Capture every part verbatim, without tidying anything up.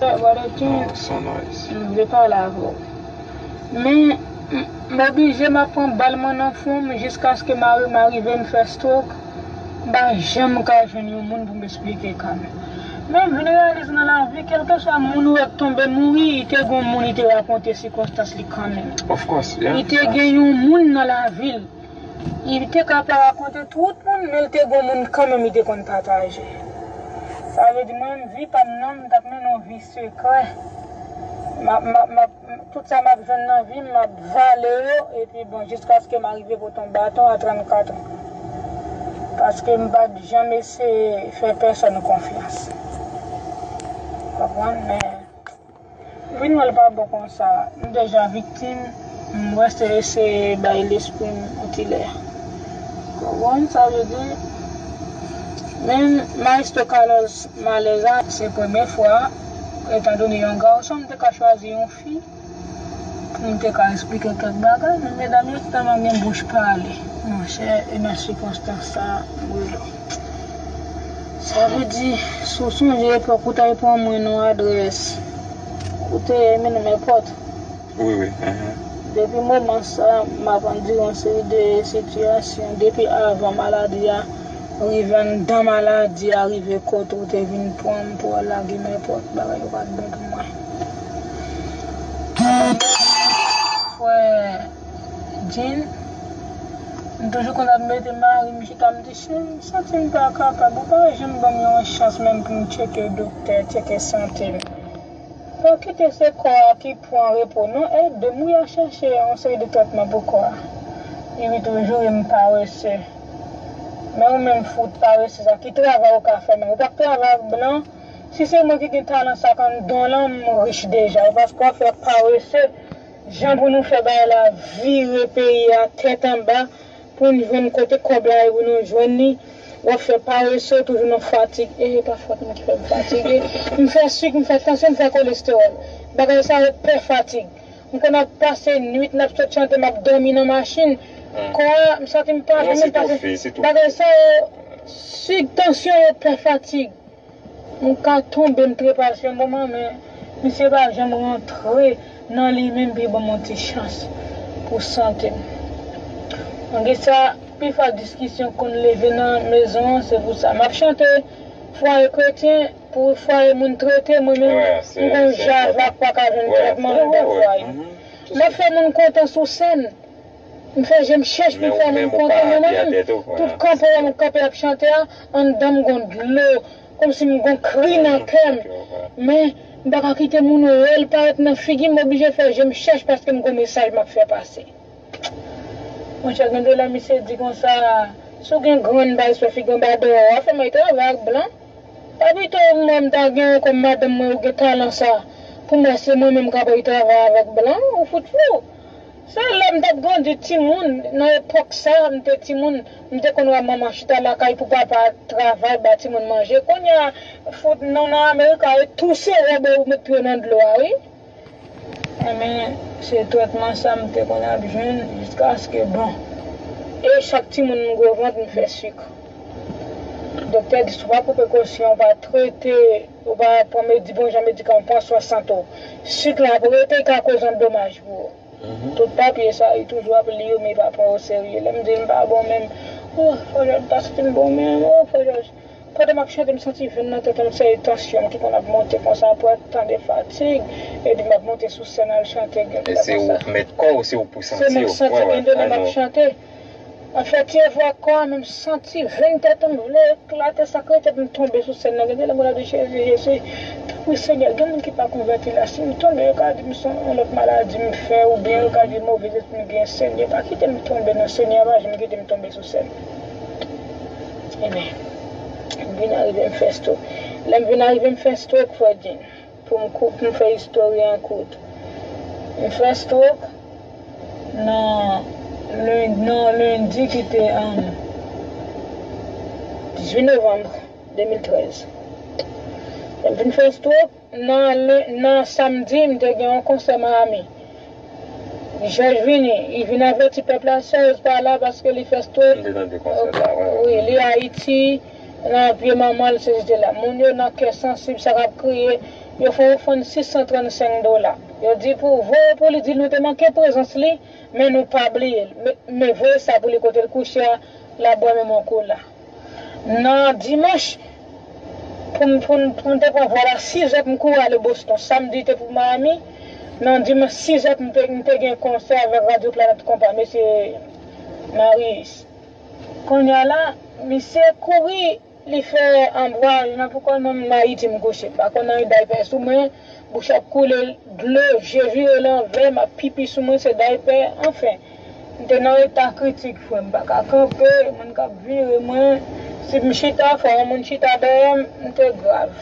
Brother King, Oh, so nice. m vle pale avè w. Men, m, m oblije m ap pran bal mwen nan fwon m jiskaske mari m arive m fè stroke. M pa janm ka jwenn yon moun pou m esplike ka m. Men m vin reyalize nan lavi, kèlkeswa moun ou wè k tonbe mouri, li te gon moun li te rakonte sikonstans li kanmenm. Of course, yeah. Li te gen yon moun nan lavi l. Li te ka pa rakonte tout moun, men li te gon moun kanmenm li te konn pataje. Sa vle di mwen menm vi pa m nan, m t ap mennen yon vi sekrè. M ap, m ap, m ap, tout sa m ap jwenn nan vi m, m ap vale yo, epi bon, jiskaske m arive pote yon baton a trannkat an. Paske m pa t janm eseye fè pèsòn konfyans. Konprann? Men vin wè l pa bon konsa. M deja viktim, m wè se eseye bay lespri m yon ti lè. Konprann? Sa vle di, men Maestro Carlos Malèza, se premye fwa, etandone yon gason, m te ka chwazi yon fi pou m te ka esplike kèk bagay, men medam yo tèlman gen bouch pale. Monchè, e nan sikonstans sa, m rele w. Sa vle di, si w sonje epòk ou t al pran mwen nan adrès, ou te ye mennen m èpòt. Wi, wi. Mhm. Depi moman sa, m ap andire yon seri de sitiyasyon. Depi avan maladi a, rive anndan maladi a, rive kote ou te vin pran m pou al lage m èpòt, bagay yo pa t bon pou mwen. Frè Jean, m toujou konn ap mete mari m chita, m di, cheri, m santi m pa kapab, ou pa janm ban m yon chans menm pou m tcheke doktè, tcheke sante m. Pa kite se kò a ki pran repo non, ede m wi a chèche yon seri de trètman pou kò a. Li wi toujou e m parese. Men ou menm fout parese sa, ki travay ou ka fè menm? Ou pa k travay ak blan? Si se mwen ki gen talan sa k anndan w lan, m rich deja. E paske w ap fè parese, jan pou nou fè bagay la vire peyi a tèt anba, pou n jwenn kote kòb la ye pou nou jwenn li. W ap fè parese, toujou nan fatig. E pa fòt mwen ki fè m fatige. M fè sik, m fè tansyon, m fè kolestewòl. Bagay sa yo pè fatig. M konn ap pase nwit, n ap sot chante, m ap dòmi nan machin. Kò a, m santi m pa menm pase. Bagay sa yo, sik, tansyon yo pè fatig. M ka tonbe, m trepase yon moman, men misye pa janm rantre nan li menm pou l ban m yon ti chans pou sante m. Malgre sa, pifwa diskisyon konn leve nan mezon an, se pou sa. M ap chante fwaye kretyen, pou fwaye moun trete, mwen menm, m gon javak pa ka jwenn trètman anndan fwaye. M ap fè moun kontan sou sèn. M fè je m chèch pou m fè moun kontan, men mwen menm, tout kanpe a m kanpe ap chante a, anndan m gon dlo, kòmsi m gon kri nan kè m. Men, m pa ka kite moun wè l parèt nan figi m, m oblije fè je m chèch paske m gon mesaj m ap fè pase. Monchè, gen de lè misye di konsa, si w gen grenn bay sou figi anba dèyè w, w ap fè m al travay ak blan. Pa pito mwen m ta gen kòm madanm mwen ou gen talan sa. Pou mwen se mwen menm k ap al travay avèk blan, ou fout fou. Se lè m t ap grandi timoun, nan epòk sa, m te timoun, m te konn wè manman chita lakay pou papa travay ba timoun manje. Kounye a, fout nou nan Amerika, e touse wòb ou met pye w nan dlo a, wi. Enben, se trètman sa m te konn ap jwenn jiskaske, bon. E chak timoun m gwo vant, m fè sik. Doktè di, si w pa pran prekosyon, w pa trete, w pa pran medi-, bon jan medikaman, pran swen sante w, sik la ap rete, l ka koz yon domaj pou ou. Tout papye sa, li toujou ap li yo, men li pa pran yo serye. Lè m di l m pa bon menm, oh, Frè Jòj, m pa santi m bon menm, oh, Frè Jòj. Pandan m ap chante, m santi venn nan tèt mwen, se tansyon m ki konn ap monte konsa, apre tan de fatig, epi m ap monte sou sèn al chante, gen de lè konsa. E se ou k mèt kò w, se ou k pou santi w. Se mwen k santi, gen de lè m ap chante. M ap fè ti efò ak kò a, men m santi venn tèt mwen vle eklate, sa k rete pou m tonbe sou sèn nan. Gen de lè m ap di, Jezi, Jezi, tanpri Senyè, gen moun ki pa konvèti la, si m tonbe, yo ka di m se yon lòt maladi m fè, oubyen yo ka di move lespri m gen, Senyè, pa kite m tonbe non, Senyè, pa janm kite m tonbe sou sèn. Ebyen, m vin arive m fè stroke. Lè m vin arive m fè stroke, Frè Jean, pou m kou-, pou m fè istòri an kout. M fè stroke nan len-, nan lendi ki te, um, dizuit novanm de mil trèz. Lè m vin fè stroke, nan len-, nan samdi, m te gen yon konsè Miami. Jòj vini, li vin avèti pèp la, Serge pa la paske li fè stroke. M te tande konsè sa, wi. Wi, li Ayiti. nan pye manman l, se jete la. Moun yo nan kè sansib, sa k ap kriye, yo fè ofrann sis san trannsenk dola. Yo di pou voye pou li, di nou te manke prezans li, men nou pa bliye l. Men, men voye sa pou li kote l kouche a, l ap bwè menm yon kola. Nan dimanch, pou m, pou m, pou m te pran vòl a sizè pou m kouri ale Boston. Samdi te pou Miami. Nan dimanch sizè pou m te, m te gen konsè avèk Radyo Planèt Konpa, mesye Marius. Kounye a la, misye kouri, li fè anbwaj nan pou kò l, menm Ayiti m kouche. M pa konn anyen daypè sou mwen, bouch ap koule dlo, je vire lanvè, m ap pipi sou mwen, se daypè, anfen. M te nan eta kritik, frè m, m pa ka kanpe, moun k ap vire mwen. Si m chita, fò yon moun chita dèyè m, m te grav.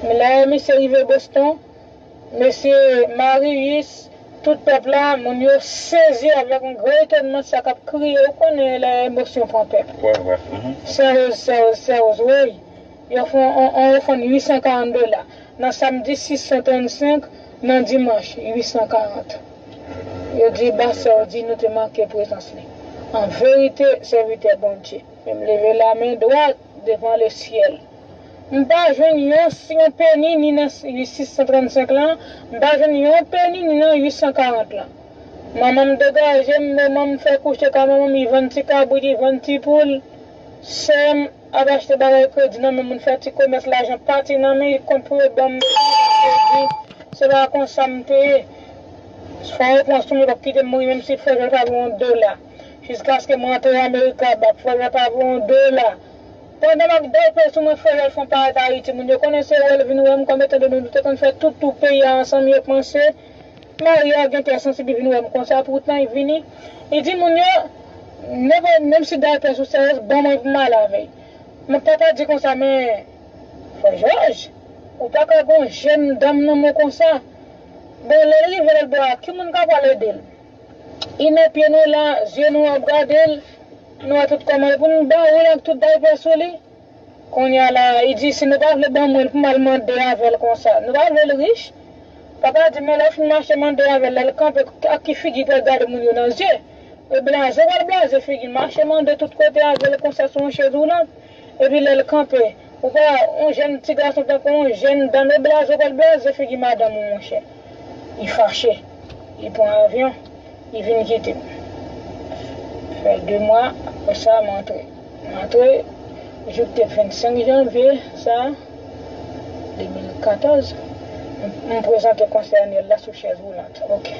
Men lè misye rive Boston, mesye Marius, tout pèp la, moun yo sezi avèk yon gran etònman sa k ap kriye, ou konnen lè emosyon pran pèp. Wè, wè. Mhm. Sèwoz, sèwoz, sèwoz, wi. Yo fè yon, yon, yon ofrann uit san karant dola. Nan samdi, sis san trannsenk, nan dimanch, uit san karant. Yo di, ba sè w di nou te manke prezans li. An verite, sèvitè Bondye. Men m leve lamen dwat devan lesyèl. M pa jwenn yon, yon peni ni nan sis san trannsenk lan, m pa jwenn yon peni ni nan uit san karant lan. Manman m degaje m, manman m fè kouche kay manman m, li vann ti kabrit, li vann ti poul. Sè m ap achte bagay kredi nan men moun, fè ti komès, lajan pati nan men, li konn pou yo ban m kredi. Se pa konsa m te ye. Fò yo pran sou mwen, yo p ap kite m mouri, menm si frè Jòj pa voye yon dola. Jiskaske m rantre Amerika, ba frè Jòj pa voye yon dola. Pandan m ap dèyè sou mwen, frè Jòj fè yon parèt Ayiti, moun yo konnen se wè l vin wè m, kòm etan done nou te konn fè tout tou peyi a ansanm, yo panse Maria gen kè sansib, li vin wè m konsa, poutan li vini. Li di moun yo, nenpòt, menm si daypè sou sèyèz, ban mwen pou m ale avè l. Men papa di konsa, men, frè Jòj, ou pa ka gon jèn danm nan men w konsa. Bon, lè l rive lòt bò a, ki moun ka pral ede l? Li nan pye nou la, zye nou ap gade l, nou wè tout kòman l pou nou ba ou l ak tout daypè sou li. Kounye a la, li di, si nou pa vle ban mwen l pou m al mande avè l konsa. Nou pa vle l rich. Papa di, men lè w fin mache mande avè l, lè l kanpe, ak ki figi pou l gade moun yo nan zye? E blaze, w al blaze figi l, mache mande tout kote avè l konsa sou yon chèz woulant. Epi lè l kanpe, ou pa, yon jèn ti gason tankou yon jèn danm, e blaze, w al blaze figi madanm ou, monchè. Li fache. Li pran avyon. Li vin kite m. Fè de mwa, apre sa, m antre. M antre, jou k te vennsenk janvye, sa, de mil katòz, m, m prezante konsè anyèl la sou chèz woulant. Ok.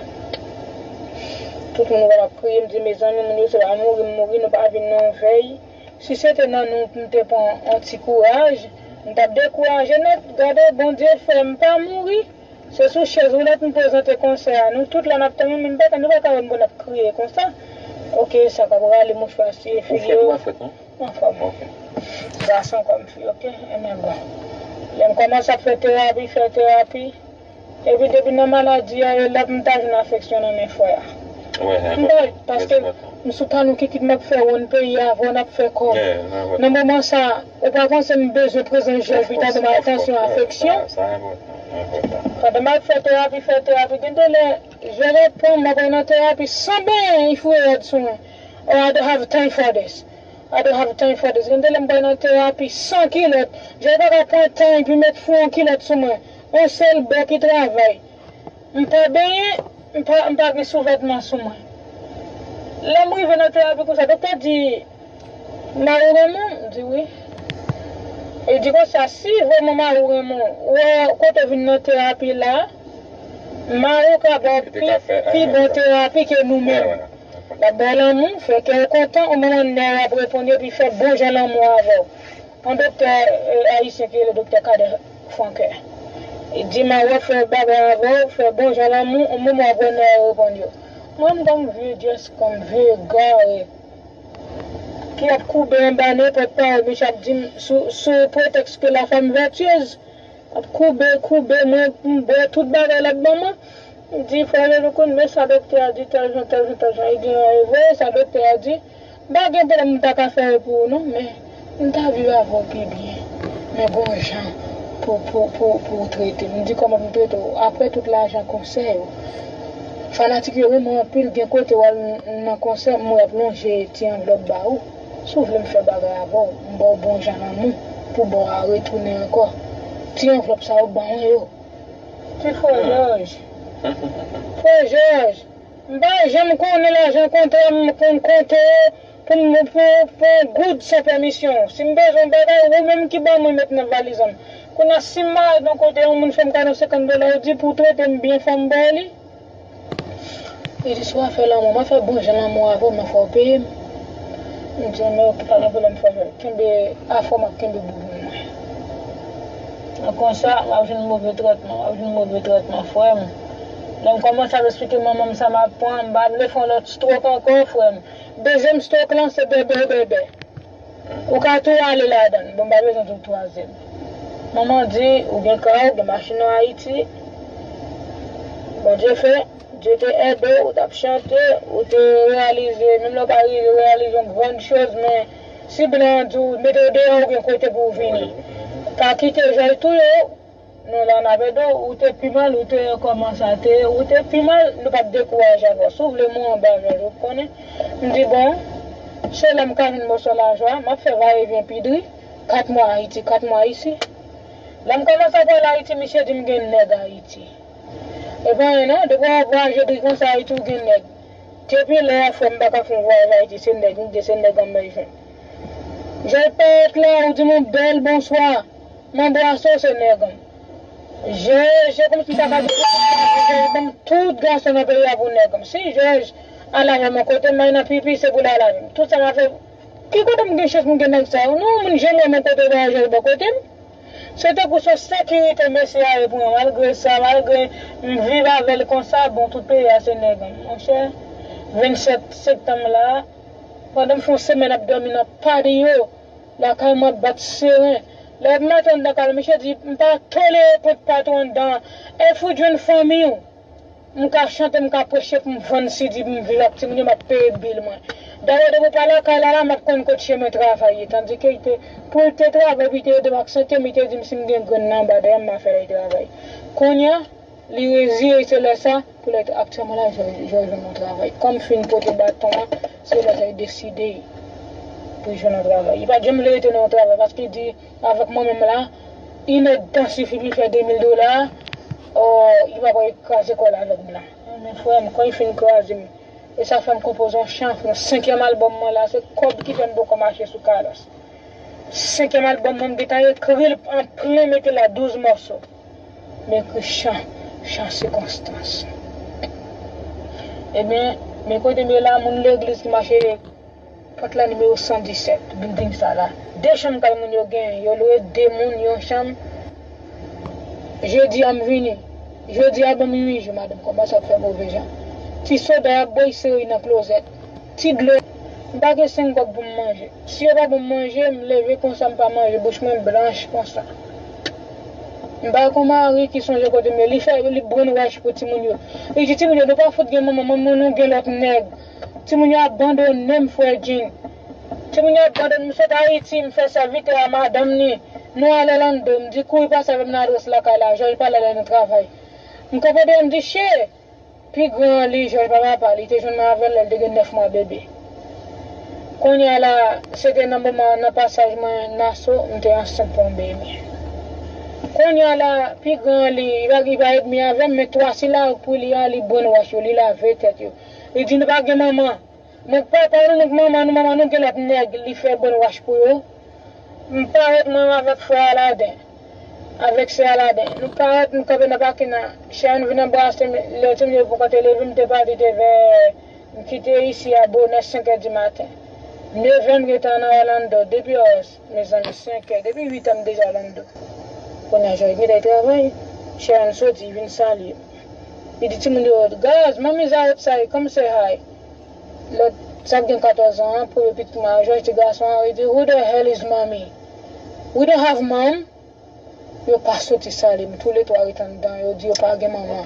Tout moun wè m ap kriye, m di, mezanmi, moun yo se pa mouri m mouri, nou pa vin nan yon vèy. Si se te nan nou, m te pran yon ti kouraj, m t ap dekouraje nèt. Gade, Bondye fè m pa mouri. Se sou chèz woulant m prezante konsè a. Nou tout la n ap tann, men m pa ka, nou pa ka wè m pou n ap kriye konsa. Ok, sa k ap rale mouchwa siye figi yo. Ou fèt ou pa fèt, non? Anfòm. Ok. Gason kòm fi, ok? Ebyen bon. Lè m kòmanse ap fè terapi, fè terapi. Epi depi nan maladi a, e la pou m ta jwenn afeksyon nan men frè a. M pa, paske m sou tanou kikit m ap fè wonn peyi a, avè w n ap fè kòb. Nan moman sa, ou pa panse m bezwen prezans Jòj pou ta ban m atansyon, afeksyon? Pandan m ap fè terapi, fè terapi, gen de lè, Jòj ap pran m, m ap al nan terapi san benyen, li foure rad sou mwen. Oh, I don't have time for this. I don't have time for this. Gen de lè m pral nan terapi san kilòt. Jòj pa ka pran tan epi met fou yon kilòt sou mwen. Yon sèl bò ki travay. M pa benyen, m pa, m pa gen souvètman sou mwen. Lè m rive nan terapi konsa, doktè di, mari w renmen w? M di wi. Li di konsa, si vrèman mari w renmen w, ou wè kote w vin nan terapi la, mari w ka ba w pi, pi bon terapi ke nou menm. L ap ba w lanmou, fè kè w kontan, ou menm an nè w ap reponn yo, epi fè bon jan lanmou avè w. Yon doktè, eh, ayisyen ki rele doktè Kadè Frankè. Li di, mari w ap fè bagay avè w, fè bon jan lanmou, yon moman w ap wè nè w reponn yo. Mwen, m tankou vye dyès, kòm vye egare, ki ap koube anba nenpòt pawòl misye ap di m sou, sou pretèks ke la femme vertueuse. Ap koube, koube mwen, m bwè tout bagay l ap ban mwen. M di, frè Jezi, kounye sa doktè a di tèl jan, tèl jan, tèl jan. Li di, e vre, sa doktè a di. M pa gen pwoblèm, m ta ka fè yo pou ou non, men m ta viv avè w pi byen. Men gon jan pou, pou, pou, pou w trete m. M di, kòman pou m trete w? Apre tout lajan konsè yo, fanatik yo renmen w anpil, gen kote w al nan konsè, m wè y ap lonje ti anvlòp ba ou. Si w vle m fè bagay avè w, m ba w bon jan lanmou pou ba w a retounen ankò. Ti anvlòp sa yo ban mwen yo. Ti frè Jòj. Frè Jòj, m pa janm konnen lajan kontra m konn konte yo pou m pou pou yon goud san pèmisyon w. Si m bezwen yon bagay, ou menm ki ban mwen met nan valiz an. Kounye a si m mare nan kote yon moun fè m kado senkant dola, ou di pou w trete m byen fò m ba w li. Li di, "Si w ap fè lanmou, m ap fè bon jan lanmou avè w, men fò w peye m." M di, "Men oke, pa gen pwoblèm, frè Jòj. Kenbe afè w, m ap kenbe boubou mwen." Nan konsa, m ap jwenn move tretman, m ap jwenn move tretman, frè m. Lè m kòmanse ap eksplike manman m sa m ap pran, m pa vle fè yon lòt stroke ankò, frè m. Dezyèm stroke lan, se bèbè, bèbè. Ou ka tou ale ladan l. Bon, m pa bezwen tou twazyèm. Manman di, ou gen kay, ou gen machin an Ayiti. Bondye fè, Dye te ede w, ou t ap chante, ou te reyalize, menm lè w pa rive reyalize yon grann choz, men si blan an di w, mete w deyò, ou gen kote pou w vini. Pa kite Jòj touye w. Non, la n ap ede w, ou te pi mal, ou te kòman sa te, ou te pi mal, nou p ap dekouraje avè w. Si w vle mwen anba Jòj, ou konnen. M di, bon, se la m ka jwenn mòso lajan, m ap fè vayevyen pi dri, kat mwa Ayiti, kat mwa isi. Lè m kòmanse ap al Ayiti, misye di m gen nèg Ayiti. E pa anyen non, depi w ap vwayaje dri konsa, Ayiti ou gen nèg. Depi lè a, frè m, m pa ka fè yon vwayaj Ayiti, se nèg m gen, se nèg an m bezwen. Jòj parèt la, ou di m yon bèl bonswa. M anbrase w, se nèg an. Je, je kòmsi m ta ka di, ban m tout gason nan peyi a pou nèg an. Si Jòj al avè m yon kote, m al nan pipi, se pou l al avè m. Tout sa m ap fè, ki kote m gen chans pou m gen nèg sa yo? Non, moun janm wè m yon kote, pa Jòj bò kote m. Se tankou se yon sekirite mesye a ye pou mwen. Malgre sa, malgre m viv avè l konsa, bon, tout peyi a se nèg an. Monchè, vennsèt septanm la, pandan m fè yon semèn ap dòmi nan patio, lakay mwen ap bat seren. Lè m antre anndan kay la, misye di, "M pa tolere kont patwon anndan an. Èske w jwenn fanmi w?" M ka chante, m ka preche pou m vann sidi, pou m viv ak timoun yo, m ap peye bil mwen. Dayè, depi w pa lakay la, la, m ap konn kot chemen travay ye. Tandike, li te, pou l te travay, pou li te ede m ak sante m, li te di m si m gen grenn nan anba dèyè m, m a fè l travay. Kounye a, li reziye, se lè sa, pou lè aktyèlman la, Jòj, Jòj jwenn yon travay. Kòm fin pote baton an, se lè sa, li deside pou l jwenn yon travay. Li pa t janm vle rete nan yon travay, paske li di, avèk mwen menm la, inèdtan sifi pou l fè de mil dola, o, li pa pral kraze kò l avèk blan. Men frè m, kan li fin kraze m, e sa fè m konpoze yon chan, yon senkyèm albòm mwen la, se kòb ki fè m poko mache sou kalòs. Senkyèm albòm mwen, m gentan ekri l an plen, mete la douz mòso. M ekri chan, chan sikonstans. Ebyen, men kote m ye la, moun legliz ki mache pòt la nimewo san disèt, bilding sa la. De chanm kay moun yo genyen, yo lwe de moun yon chanm. Jodi a m vini. Jodi a ban m uit jou, madanm kòmanse ap fè move jan. Ti soda y ap bwè, y sere nan klozèt. Ti dlo. M pa gen senk kòb pou m manje. Si yo pa ban m manje, m leve konsa, m pa manje, bouch mwen blanch konsa. M pa gen yon mari ki sonje kote m ye. Li fè, li brainwash pou timoun yo. Li di timoun yo, "Nou pa fout gen manman, manman nou gen lòt nèg." Timoun yo abandone m, frè Jin. Timoun yo abandone m, sot Ayiti, m fè sèvitè a madanm ni. Nou al Orlando, m di kouri pase avè m nan adrès lakay la, Jòj pa la, l al nan travay. M kanpe deyò, m di, "Che!" Pi gran an li, Jòj pa papa, li te jwenn mwen avè l lè l te gen nèf mwa bebe. Kounye a la, se te nan moman nan pasaj mwen Naso, m te ansent pou yon bebe. Kounye a la, pi gran an li, li pa, li pa edmi avè m, men twa sila pou li a, li brainwash yo, li lave tèt yo. Li di nou pa gen manman. Donk papa nou, donk manman nou, manman nou gen lòt nèg, li fè brainwash pou yo. M parèt mwen avèk frè Aladen, avèk sè Aladen. Nou parèt, nou kanpe nan pakin nan. Sharon vin anbrase m, lè timoun yo poko te leve, m te pati te vè, m kite isi a bonè senk è di maten. Nèf è m gentan nan Orlando, depi, o, mezanmi, senk è, depi uit è m deja Orlando. Kounye a, Jòj gentan travay. Sharon soti, vin salye m. Li di timoun yo, "Guys, mommy's outside, come say hi." Lòt, sa gen katòz an an, premye pitit mwen an, Jòj, ti gason an, li di, "Who the hell is mommy? We don't have mom." Yo pa soti salye m, toulètwa ret anndan, yo di yo pa gen manman.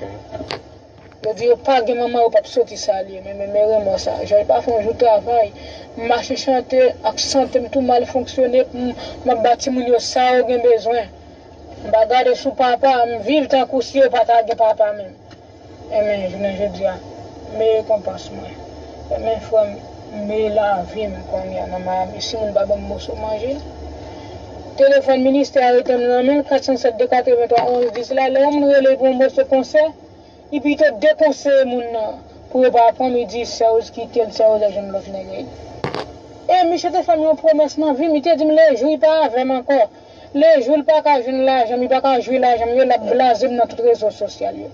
Yo di yo pa gen manman, yo p ap soti salye m, men, men, men remò sa. Jòj pa fè yon jou travay, m mache chante, ak sante m tou mal fonksyone, m, m ap ba timoun yo sa yo gen bezwen. M pa gade sou papa, m viv tankou si yo pa ta gen papa menm. Enben, jounen jodi a, m rekonpans mwen. Enben, frè m, Men lavi m kounye a nan Miami. Si moun pa ban m moso manje, telefòn ministè a rete m nan men l, kat san sèt de katrevenntwa onz dis la, lè yon moun rele pou yon moso konsè, li pito dekonseye moun nan pou yo pa pran m, li di sè Rose kite l, sè Rose al jwenn lòt nèg. E misye te fè m yon pwomès nan vi m, li te di m lejou li pa avè m ankò. Lejou l pa ka jwenn lajan m, li pa ka jwi lajan m yo, l ap blaze m nan tout rezo sosyal yo.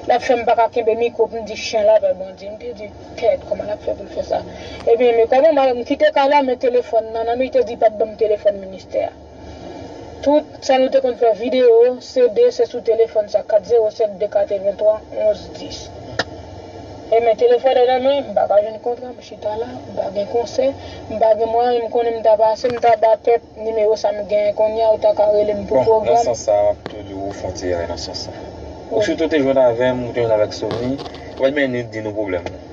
L ap fè m pa ka kenbe mikwo pou m di chen la pè Bondye. M te di, kèt, kòman l ap fè pou l fè sa? Ebyen, men kòman m kite kay la, men telefòn nan nan men, li te di l p ap ban m telefòn ministè a. Tout sa nou te konn fè videyo, C D, se sou telefòn sa, kat zewo sèt de katrevenntwa onz dis. E men telefòn nan nan men, m pa ka jwenn kontra, m chita la, m pa gen konsè, m pa gen mwayen, m konnen m ta pase, m ta ba pèp nimewo sa m genyen kounye a, ou ta ka rele m pou pwogram. Bon, nan sans sa, m ap tou di w ou fè yon ti erè nan sans sa. Ou sitou te jwenn avè m, ou te jwenn avèk Sony, ou pa t menm di nou pwoblèm ou.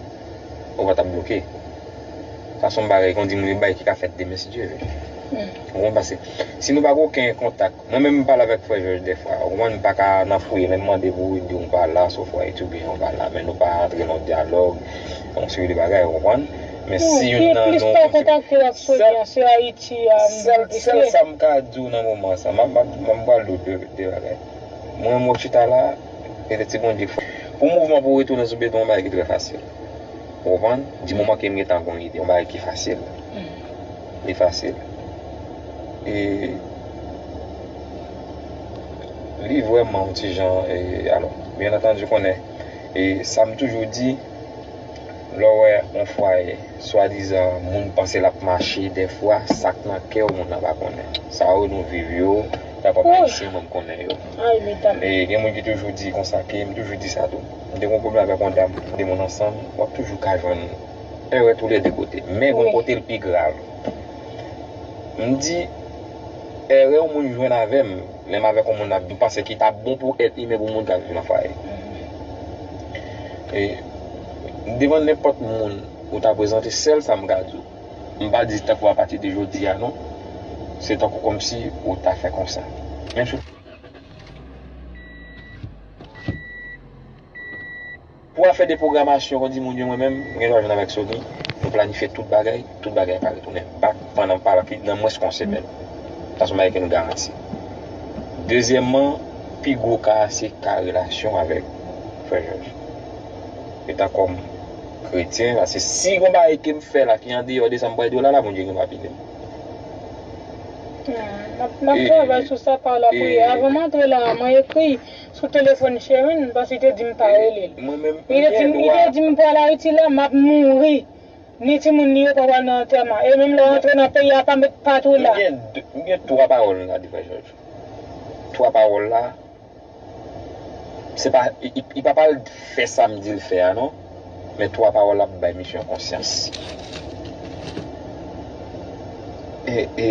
Ou pa t ap bloke. Sa se yon bagay, kon di moun, yon bagay ki ka fèt demen, si Dye vle. Ou konprann? Paske si nou pa gen okenn kontak, mwen menm m pale avèk frè Jòj dèfwa, ou konprann, m pa ka nan fouye, lè m mande pou li, li di w pa la, sofwa etidyan ou pa la, men nou pa antre nan dyalòg, yon seri de bagay, ou konprann? Men si youn nan nou kontakte w ak Sony an, se Ayiti a m vin plis. Sèl sa m ka di w nan moman sa, m ap, m ap, m ap pral di w de, de bagay. Mwen, m ap chita la, e se ti Bondye k fè. Pou mouvman pou retounen sou beton, yon bagay ki trè fasil. Ou konprann? Di moman ke m gentan gon ide, yon bagay ki fasil. Li fasil. E li vrèman yon ti jan, e, alò, byen antandi, konnen, e sa m toujou di, lè w wè yon fwaye, swadizan, moun panse l ap mache, dèfwa, sa k nan kè w, moun nan pa konnen. Sa yo nou viv yo, ta kòm Ayisyen, mwen m konnen yo. E gen moun ki toujou di konsa ke, m toujou di sa tou. M te gen yon pwoblèm avèk yon dam, de moun ansanm, w ap toujou ka jwenn erè toulède kote. Men gon kote l pi grav. M di, erè yon moun jwenn avè m, lè m avèk yon moun ap viv, m panse ki ta bon pou èt imen pou moun ka viv nan fwaye. E devan nenpòt moun ou ta prezante, sèl sa m ka di w, m pa di tankou apati de jodi a non, se tankou kòmsi ou ta fè konsa. Menm si w Pou afè de pwogramasyon, kon di moun yo, mwen menm, m gen dwa jwenn avèk Sony, nou planifye tout bagay, tout bagay pa retounen bak pandan pa nan mwens ke yon semèn. Sa se yon bagay ke nou garanti. Dezyèmman, pi gwo ka a se ka relasyon avèk frè Jòj. Etan kòm kretyen, paske si gon bagay ke m fè la ki andeyò de sa m pral di w la, la Bondye gen dwa pini m. M ap, m ap travay sou sa pa lapriyè. Avan m antre la, mwen ekri sou telefòn Sherine, paske li te di m pa rele l. Li te di m, li te di m pral Ayiti la, m ap mouri. Ni timoun li yo pa pral nan antèman. E menm lè w antre nan peyi a, pa met pa tou la. M gen, m gen twa pawòl m ka di frè Jòj. Twa pawòl la, se pa, li, li, li pa pral fè sa m di l fè a non. Men twa pawòl la ap bay misye yon konsyans. E, e,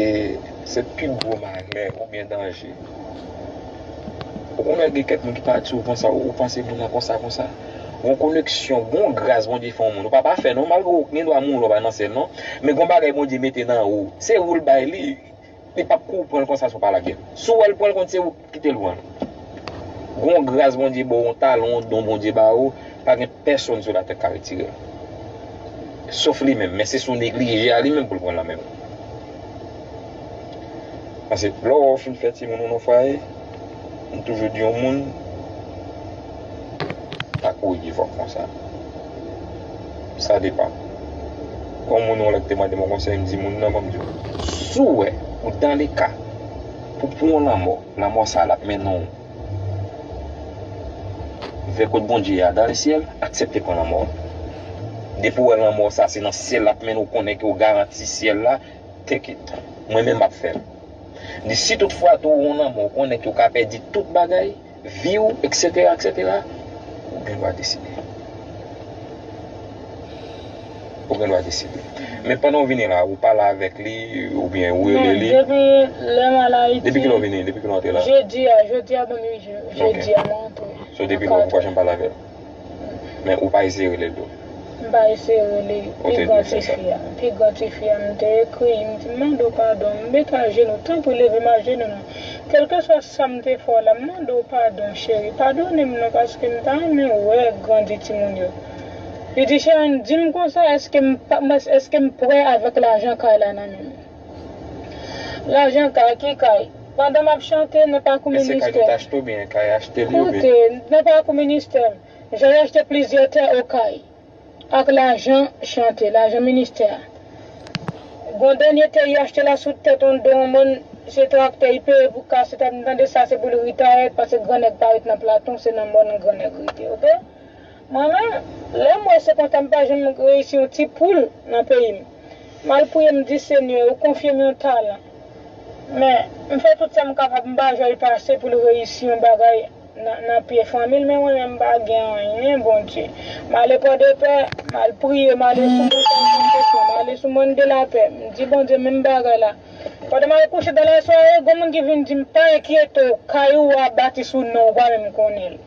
se pi gwo malè oubyen danje. Ou konnen gen kèk moun ki pati ou konsa, ou panse moun nan konsa, konsa. Gon koneksyon, gon gras Bondye fè yon moun. Ou pa pafè non, malgre ou gen dwa mouri, ou pa nan syèl non. Men gon bagay Bondye mete nan ou. Se ou l bay li. Li p ap kou pran l konsa si w pa lage l. Si w wè l pran l kont se ou ki kite l pran l. Gon gras Bondye ba w, yon talan, yon don Bondye ba w, pa gen pèsonn sou latè k ka retire l. Sof li menm, men se si w neglije a li menm pou l pran l nan men w. Paske lè w wè w fin fè timoun ou nan fwaye, m toujou di yon moun, pa kouri vòk konsa. Sa depann. Gon moun yon lè ki te mande m yon konsèy, m di moun nan, ban m di w, si w wè ou dans le cas pou pran yon lanmò, lanmò sa a l ap mennen w vè kot Bondye a, dans le ciel, aksepte pran lanmò. Depi w wè lanmò sa a se nan syèl l ap mennen w, konnen ke w garanti syèl la, take it. Mwen menm m ap fè l. M di si tout fwa tou ou yon lanmò, ou konnen ke w ka pèdi tout bagay, vi w, etsetera, etsetera, ou gen dwa deside. Ou gen dwa deside. Men pandan w vini la, ou pale avèk li, oubyen ou rele li? Non, depi lè m al Ayiti. Depi kilè w vini? Depi kilè w antre la? Jedi a, jodi a ban m uit jou. Jedi a mwen antre. So depi lè w poko janm pale avè l? Men ou pa eseye rele l tou? M pa eseye rele pi gran tifi a. Pi gran tifi a, m te ekri, m di, m mande w padon, m met ajenou, tanpri leve m ajenou non. Kèlkeswa sa m te fè w la, m mande w padon, cheri. Padone m non, paske m ta renmen wè grandi timoun yo. Li di, Sharon, di m konsa, èske m pa, m, èske m prè avèk lajan kay la nan men m? Lajan kay, ki kay? Pandan m ap chante nan pakou ministè. Men se kay nou t achte oubyen kay achte li oubyen? Koute, nan pakou ministè, Jean achte plizyè tè Okay ak lajan chante, lajan ministè a. Gon dènye tè y achte la sou tèt on do on mòn, se traktè y peye pou kase tèt, m tande sa se pou l retire, paske gran nèg pa ret nan Platon, se nan mòn gran nèg rete, oke? Mwen menm, lè m wè se konsa m pa janm reyisi yon ti poul nan peyi m. M al priye, m di, Senyè, ou konfye m yon talan. Men, m fè tout sa m kapab, m pa jwenn pase pou l reyisi yon bagay nan, nan pye fanmi l, men mwen menm m pa gen anyen, Bondye. M ale Pòdepè, m al priye, m ale sou Montay Santesyon, m ale sou Mòn de Lapè. M di Bondye menm bagay la. Pandan m al kouche dan lasware, gon moun ki vin di m, pa enkyete w, kay ou a bati sou non w, ou pa menm konnen l.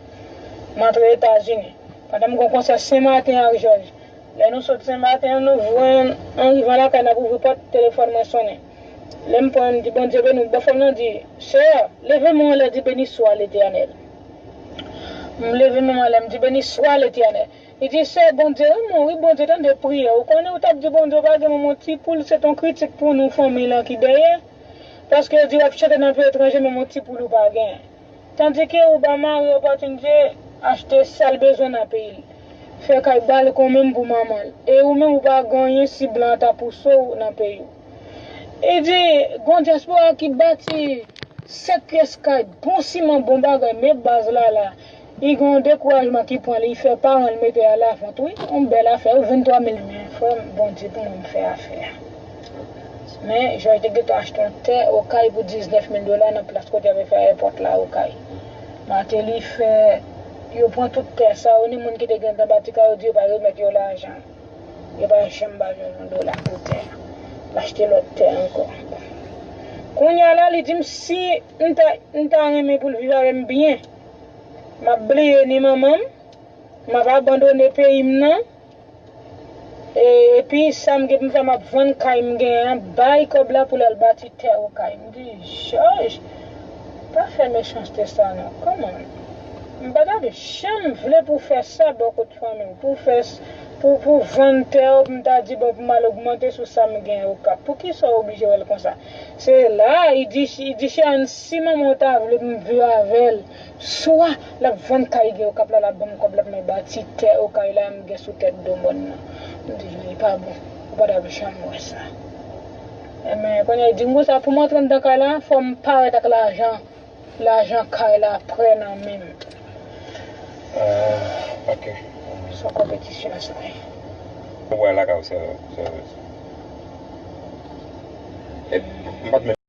M antre Etazini. Pandan m gon konsè Senmaten ak Jòj. Lè nou sot Senmaten an, nou jwenn, an rivan lakay, n ap ouvri pòt, telefòn mwen sonnen. Lè m pran, m di, Bondye beni w. Bòfò m nan di, Seyè, leve men w anlè, di, Beni swa Letènèl. M leve men m anlè, m di, Beni swa Letènèl. Li di, Sè, Bondye renmen w, wi, Bondye tande priyè w. Ou konnen ou t ap di Bondye ou pa gen manman ti poul, se t on kritik pou nou, fanmi lan ki dèyè. Paske yo di w ap chante nan peyi etranje, menm on ti poul ou pa gen. Tandike ou ba mari opòtinite achte sa l bezwen nan peyi l. Fè kay balkon menm pou manman l. E ou menm ou pa gen anyen si blan an ta pouse w nan peyi w. E di, gon dyaspora ki bati sèt pyès kay, bon siman, bon bagay, men baz la la. Li gen yon dekourajman ki pran li, li fè paran l mete a lavant, wi. Yon bèl afè, wi, venntwa mil men, frè m, Bondye pou mwen m fè afè a. Men, Jòj te gentan achte yon tè Okay pou diznèf mil dola nan plas kote y ap fè ayewopò la Okay. Mateli fè, yo pran tout tè sa yo, ni moun ki te gentan bati kay yo di yo pa remèt yo lajan. Yo pa janm ba Jòj yon dola pou tè a. L achte lòt tè ankò. Kounye a la, li di m si m ta, m ta renmen pou l viv avè m byen, m ap bliye ni manman m, m ap abandone peyi m nan. E, epi sa m gen pou m fè, m ap vann kay m genyen an, bay kòb la pou l al bati tè Okay. M di, Jòj, pa fè mechanste sa non. Kòman? M pa t ap janm vle pou w fè sa bò kot fanmi w, pou w fè s-, pou, pou w vann tè w, pou m ta di, bon, pou m al ogmante sou sa m genyen Okap. Poukisa w oblije wè l konsa? Se la, li di, li di, Sharon, si manman w ta vle pou m viv avè l, swa l ap vann kay gen Okap la, l ap ban m kòb la pou mwen bati tè Okay la m gen sou tèt do mòn nan. M di, li pa bon. Ou pa t ap janm wè sa. Enben, kounye a, li di m konsa, pou m antre anndan kay la, fò m parèt ak lajan, lajan kay la prè nan men m. Ah, ok. Se yon konpetisyon sa ye. Ou wè lakay ou, se, se, e, m pa t menm